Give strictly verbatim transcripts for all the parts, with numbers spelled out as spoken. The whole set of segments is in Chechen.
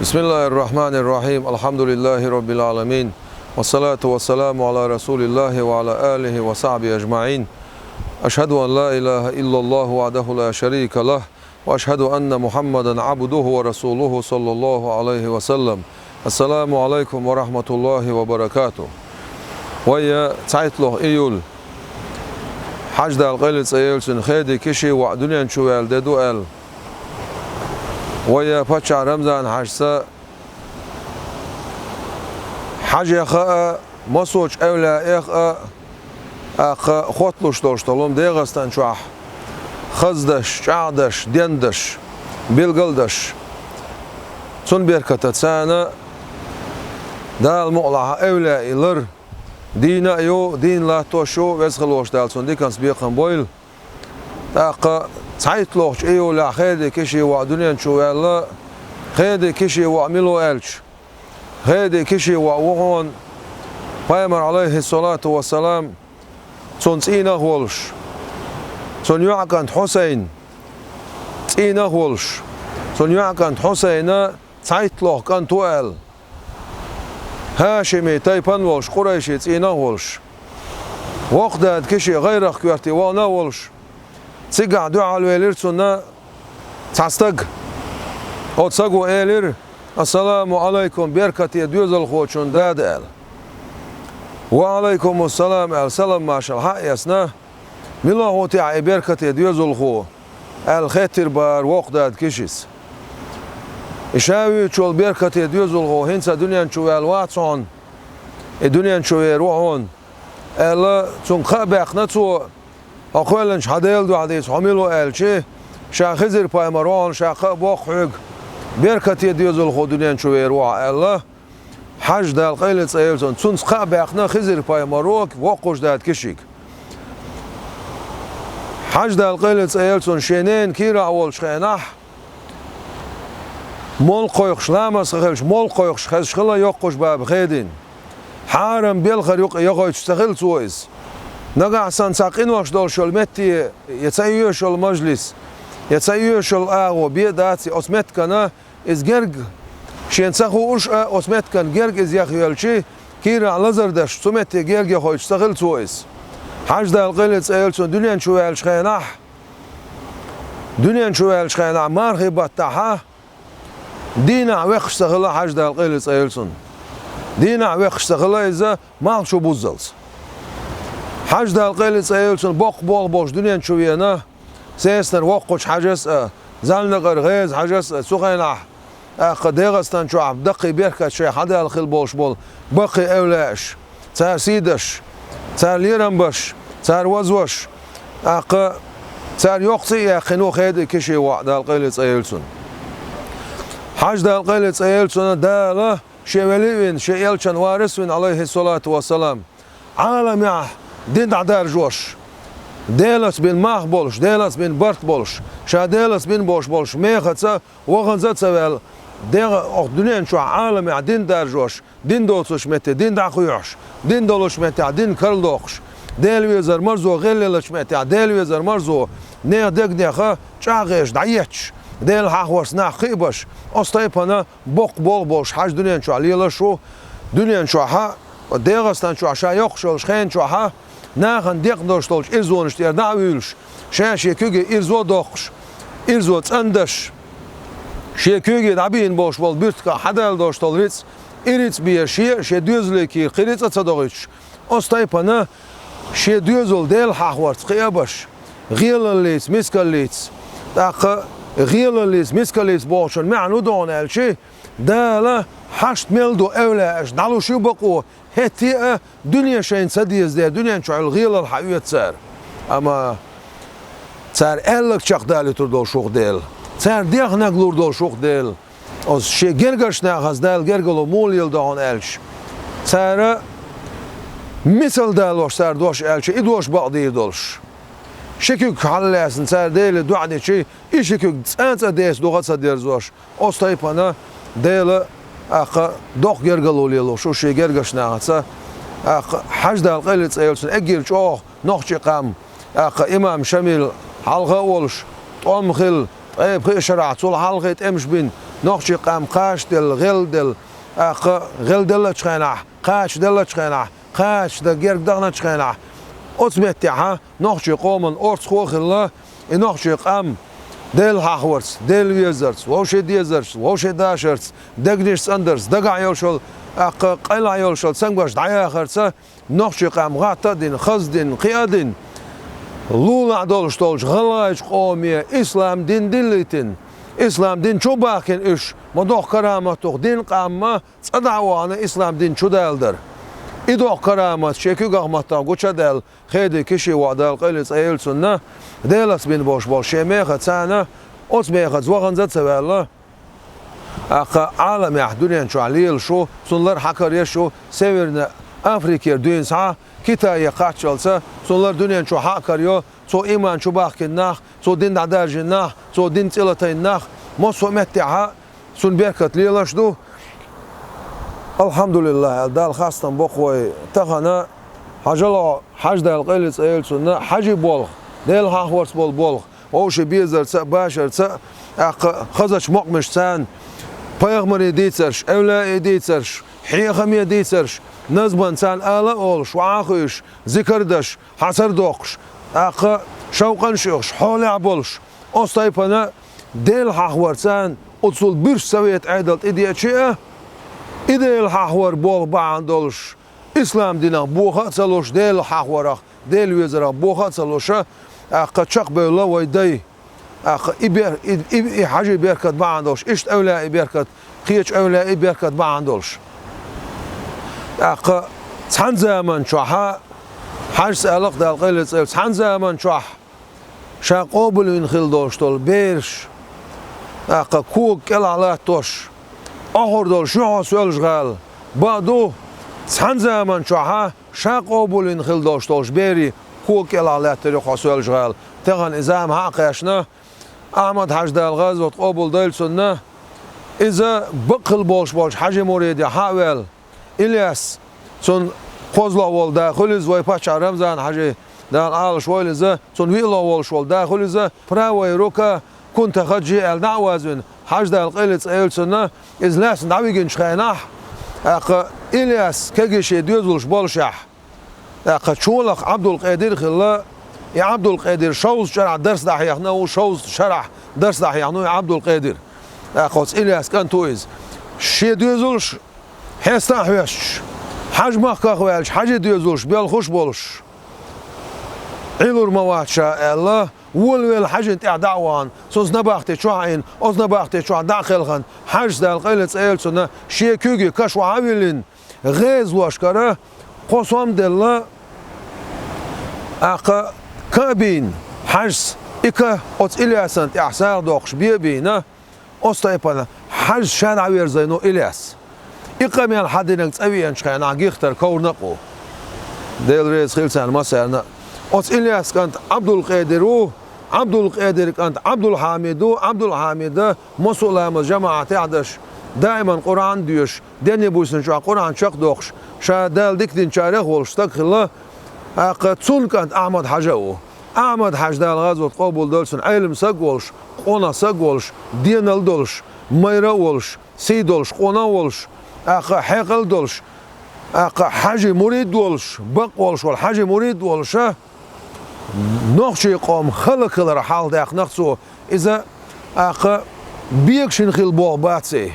بسم الله الرحمن الرحيم. الحمد لله رب العالمين. والصلاة والسلام على رسول الله وعلى آله وصحبه أجمعين. أشهد أن لا إله إلا الله وحده لا شريك له. وأشهد أن محمدا عبده ورسوله صلى الله عليه وسلم. السلام عليكم ورحمة الله وبركاته. Вай, цхьайтталгӀа июль. Хьажа Дала къайле цӀа елчун хеди киши воӀ дуьнен чу ваьлла де ду аьлла. Вай паччахь Рамзан-Хьажас хьажех а, массочу эвлаяэх а, тӀаккха хотталуш долуш долу хӀума ДегӀастан чохь хаздеш, чӀагӀдеш, дендеш, билгалдеш. Цунна беркатца царна Дала мукъалахь эвлаяий лар, дийна а ю, дийна латтош ю, Веза хилла волчу Дала цунна диканца бекхам бойла. ТӀаккха цхьайтталгӀачу июлехь хеди киши воӀ дуьнен чу ваьлла, хеди киши воӀ мила ву аьлча, хеди киши воӀ ву хьуна Пайхамар, Ӏалайхиссалату вассалам, цунна цӀийнах а волуш, цунна йоӀ кӀант Хьусайн цӀийнах а волуш, цунна йоӀ кӀант Хьусайна цхьайтталгӀа кӀант ву аьлла. ХӀашимий тайпана волуш, къурайший цӀийнах а волуш, воккха дада киши гӀайрах коьрте вахана а волуш, цигахь дуьхьал велира цунна цхьа стаг. Оцу стага элира: «Ассаламу Ӏалайкум, беркате доьзалхочун дада», – аьлла. «Ва Ӏалайкумуссалам», – аьлла, салам-маршалла схьа а эцна, «Мила ву техьа и беркате доьзалхо?» – аьлла, хеттира бара воккха дада кишис. «И ша вуьйцуш волу беркате доьзалхо хӀинца дуьнен чу ваьлла вац хьуна, и дуьнен чу вер ву хьуна», – аьлла, цуьнга кхаъ баьккхина цо: «Хьо кхоьллинчу хьан Делан дуьхьа дийца хьо мила ву?» – аьлча, ша Хизир-пайхамар ву хьуна, ша кхаъ боккху хьоьга, беркате доьзалхо дуьнен чу вер ву хьо аьлла. Хьажа Дала къайле цӀа елчун, цунца кхаъ баьккхина Хизир-пайхамаро воккхачу дада кишига. Хьажа Дала къайле цӀа елчун шен ненан кийрахь волчу хенахь, молла кхойкхуш, ламаз хан хилча, молла кхойкхуш хезаш хилла йоккхачу баба хедийна. Хьарам белхар юкъа яхийтуш ца хилла цо иза. Нагахь санна цхьа къинош долуш йолу метте, я ца оьшуш йолу мажлис, я ца оьшуш йолу агӀо бен а дац, оцу меттигана иза герга, шена ца хууш а, оцу меттигана герга иза яхъелча, кийрахь лазар деш, цу метте герга яхийтуш ца хилла цо иза. Хьажа Дала къайле цӀа елчун дуьнен чу ваьллачу хенахь, дуьнен чу ваьллачу хенахь, мархи баттахьа, дийнахь векхаш ца хилла Хьажа Дала къайле цӀа елчун. Дийнахь векхаш ца хилла иза, малх чу буззалц. Хьажа Дала къайле цӀа елчун боккха болх болуш дуьнен чу веана, Сесанара воккхачу Хьажас а, Залнакъара ГӀеза Хьажас а, цу хенахь, тӀаккха ДегӀастан чохь даккхий беркат шайх хьадала хилла болуш болу баккхий эвлаяаш, цара сий деш, цара лерам беш, цара вазвеш, тӀаккха цара йоккха цӀе а яьккхина ву хеди киши воӀ Дала къайле цӀа елчун. Хьажа Дала къайле цӀа елчунна Дала шен вели а вина, шен элчан варас а вина, Ӏалайхиссалату вассалам, Ӏаламехь дин дӀадаржош, Делаца бина мах болуш, Делаца бина барт болуш, ша Делаца бина болуш болуш мехаца, ваханза а ца ваьлла, дегӀа, оха дуьнен чохь Ӏаламехь дин даржош, дин доцучу метте дин дӀакхоьхьуш, дин долучу меттехь дин карладоккхуш, Дела везар марзо гӀеллелачу меттехь, Дела везар марзо нехан дегнеха чӀагӀъеш дӀаетташ, Дела хьахорца нах кхиабеш, оцу тайпана боккха болх болуш Хьажа дуьнен чохь лелаш ву, дуьнен чохьа, ДегӀастан чохь ша йоккхуш йолуш хен чохьа, нахана декъна долуш долчу ирзонаш тӀера дӀа а вуьйлуш, ша шен куьге ирзо а доккхуш, ирзо цӀандаш, шен куьйге дӀабийна болуш болу буьртигах хьадала долуш долу рицкъ, и рицкъ бен шен а, шен доьзалийн кийра кхин рицкъ а ца дохуьйтуш, оцу тайпана шен доьзал Дела хьахорца кхиабеш, гӀелаллица, мискаллица, тӀаккха гӀелаллица, мискаллица бохучун маьӀна хӀун ду хьуна аьлча, Дала хьашт мел ду эвлаяаш дӀалуш ю бакъо, хӀетте а дуьне шайна ца деза дела, дуьнен чохь йолу гӀелалла хьаоьцу цара. Амма цара аьлларг чекхдалуьйтур долуш ву-кх Дела. Цара дехнарг лур долуш ву-кх Дела. Оцу шен гергарчу нахаца Дала гергарло муха леладо хьуна аьлча, цара мисал далош цара дош аьлча, и дош бакъдийр долуш. Ши куьг хьалалаьцна цара Деле доӀа дичи, и ши куьг цӀа-цӀа деца догӀа а ца дерзош, оцу тайпана Дела, тӀаккха, доккха гергарло лелош ву шен гергарчу нахаца, тӀаккха, Хьажа Дала къайле цӀа елчун эггара чӀогӀа нохчийн къам, тӀаккха, имам Шамил хьалха а волуш, тӀом хилла, ткъе пхи шарахь цул хьалхе тӀемаш бина, Нохчий къам кхачаделла, гӀелделла, тӀаккха гӀелделлачу хенахь, кхачаделлачу хенахь, кхача дан герга даханчу хенахь, оцу меттехь нохчий къоман орцахо а хилла, и нохчий къам Делан хьахорца, Делан везарца, вовшийн дезарца, вовшийн дашарца, дегнаш цӀандарца, дагахь йолуш йолу, тӀаккха къайлахь йолуш йолу цамгарш дӀаяхарца, нохчий къам гӀатта а дина, хаза дина, кхиа а дина, лулахь долуш долчу гӀалгӀайчу къоме ислам дин диллийтина, ислам дин чу бахкина уьш, ма доккха карамат ду-кх, дин къам ма цӀа дӀа а вахана, ислам дин чу далар. И доккха карамат шен куьйгах маттахь гуча а даьлла, Хеди Киши воӀ, Дала къайле цӀа йойла цунна, Делаца бина болуш болу шен мехаца царна, оцу мехаца ваханза а ца ваьлла, тӀаккха Ӏаламехь дуьнен чохь лелаш ву, цунна лар хьакхар еш ву, Северна Африкера дуьйна схьа, Китае кхаччалца, цунна лар дуьнен чу хьакхар йо, цо иман чу бахкина нах, цо дин дӀадаржийна нах, цо дин цӀе латийна нах, массо а меттехь а цунна беркат лелаш ду. Алхьамдулиллахь аьлла, Далла хастам бо-кх вай. Тахана хьажал хьо, Хьажа, Дала къайле цӀа йойла цунна, хьажий болх, Делан хьахорца болу болх, вовшийн безарца а, башарца а, тӀаккха хазачу мукъамашца царна, пайхамарийн дийцарш, эвлаяийн дийцарш, хьехамийн дийцарш, назман царна ала а олуш, ваӀа а хуьйш, зикар даш, хьацар доккхуш, тӀаккха шовкъанаш а оьхуш, хьолехь болуш, оцу тайпана Делан хьахорца царна оццул буьрса совет Ӏедал тӀедеача а, и Делан хьахор болх бахьана долуш, ислам динах боха а ца луш, Делан хьахорах, Делан везарах боха а ца луш, тӀаккха чекхбевлла вай дай. ТӀаккха и бер-, и, и, и хьажий беркат бахьана долуш, иштта эвлаяийн беркат, кхечу эвлаяийн беркат бахьана долуш. ТӀаккха цхьана заман чохь, Хьажас аьлла-кх, Дала къайле цӀа йойла, цхьана заман чохь ша къобалвина хилла долуш долу бераш, тӀаккха кога кӀелахь латтош, Ӏохур долуш ю хьо, Соьлжа-ГӀала. Бакъду, цхьана заман чохь ша къобалвина хилла долуш долчу берийн кога кӀелахь лаьттар ю хьо, Соьлжа-ГӀала. Тахана и зама хьа а кхаьчна, Ахьмад-Хьажа, Дала гӀазот къобалдойла цунна, иза бакъ хилла болуш болчу хьажий муридех хьа а ваьлла, Ильяс, цунна кхозлагӀа волу да хуьлу иза, вай паччахь Рамзан-Хьажи, Дала Ӏалашвойла иза, цунна виълагӀа волуш волу да хуьлу иза, правая рука Кунта-Хаджи аьлла дӀа а вазвина, Хьажа, Дала къайле цӀа йойла цунна, иза лаьцна дӀавигинчу хенахь, тӀаккха Ильяс кегий шен доьзалш болушехь, тӀаккха чолах Ӏабдулкъедир а хилла, и Ӏабдулкъедир шовзткъа шарахь дарс дӀахьехна а ву, шовзткъа шарахь дарс дӀахьехна а ву и Ӏабдулкъедир. ТӀаккха оцу Ильяс кӀант ву иза. Шен доьзалш хьеста а хьоьстуш, Хьажа-махках ваьлча, хьажий доьзалш белхуш а болуш, Ӏилур ма вац ша аьлла, волавелла Хьажин тӀехь дӀа а вахана, цунца набахти чохь а Ӏийна, оцу набахти чохь дӀа а кхелхина, Хьажас, Дала къайле цӀа йойла цунна, шен куьйгийн каш охьа а виллина, гӀезалошкара кхо сом а делла, тӀаккха ка а бийна, Хьажас и ка оцу Ильясан тӀехь сагӀа доккхуш бен а бийна, оцу тайпана Хьажас ша дӀаверзийна ву Ильяс. И къамел хьан динарг цӀа веанчу хенахь гихтар коврна а къу. Дела реза хила царна массарна а. Оцу Ильяс кӀант Ӏабдулкъедир ву, Ӏабдулкъедир кӀант Ӏабдулхьамид ву, Ӏабдулхьамида массо а ламаз жамаӀатехь а деш, даиман Къуръан а доьшуш, денна буьйсанна чохь Къуръан чекхдоккхуш, ша Дала дика динчарех а волуш стаг хилла, тӀаккха цунна кӀант Ахьмад-Хьажа а ву. Ахьмад-Хьажа, Дала гӀазот къобалдойла цунна, Ӏелам саг а волуш, къонах саг а волуш, денал а долуш, майра а волуш, сий долуш, къонах а волуш, тӀаккха хьекъал а долуш, тӀаккха хьажий мурид а волуш, бакъ волуш волу хьажий мурид а волуша, нохчий къоман хӀаллакьхилар хьалха даьккхина-кх цо. Иза, тӀаккха, бегашина хилла болх бац и.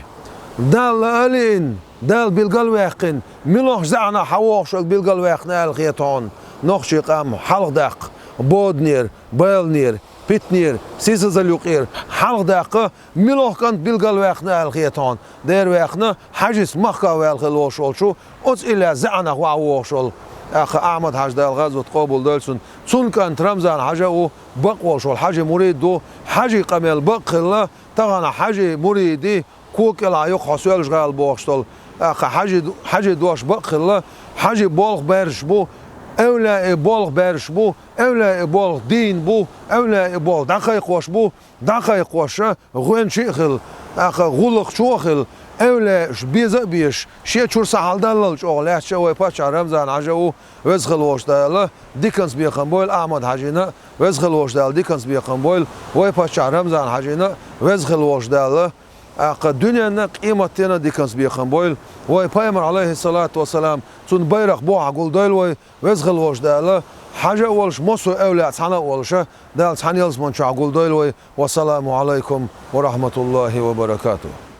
Далла а лиъна, Дала билгал а ваьккхина, муьлхачу заманахь хьан вогӀуш верг билгал а ваьккхина аьлла хета хьуна, нохчий къам хьалха даккха, боданера, баланера, питанера, сийсазалла юкъера хьалха даккха, муьлха кӀант билгал а ваьккхина аьлла хета хьуна, дера ваьккхина, Хьажис махках ваьлла хилла волуш волчу, оцу Ильяс заманахь ваха вогӀуш волу, тӀаккха Ахьмад-Хьажа, Дала гӀазот къобалдойла цунна, цуьнан кӀант Рамзан-Хьажа а ву, бакъ волуш волу хьажий мурид а ву, хьажий къамел бакъ а хилла, тахана хьажий муридийн кога кӀелахь ю-кх хьо, Соьлжа-ГӀала бохуш долу, тӀаккха хьажий, хьажий дош бакъ а хилла, хьажий болх баьржаш бу, эвлаяийн болх баьржаш бу, эвлаяийн болх дийна бу, эвлаяийн болх дӀакхайкхош бу, дӀакхайкхоша гӀоьнчий а хилла, тӀаккха гӀуллакхчо а хилла, эвлаяаш беза а безаш, шен чуьра сахьалдаллал чӀогӀа лаьтташ а вай паччахь Рамзан-Хьажа а ву, Веза хилла волчу Дала диканца бекхам бойла Ахьмад-Хьажина а, Веза хилла волчу Дала диканца бекхам бойла вай паччахь Рамзан-Хьажина а, Веза хилла волчу Дала тӀаккха дуьненна, къематденна диканца бекхам бойла. Вай Пайхамар, Ӏалайхи ссалату вассалам, цун байракх бухахь гулдойла вай, Веза хила волчу Дала, хьажа а волуш, массо а эвлаяъ цхьаьна а волуш, Дала цхьана ялсаман чохь гулдойла вай. Вассаламу Ӏалайкум ва рахьматуллахӀи ва баракатухӀ.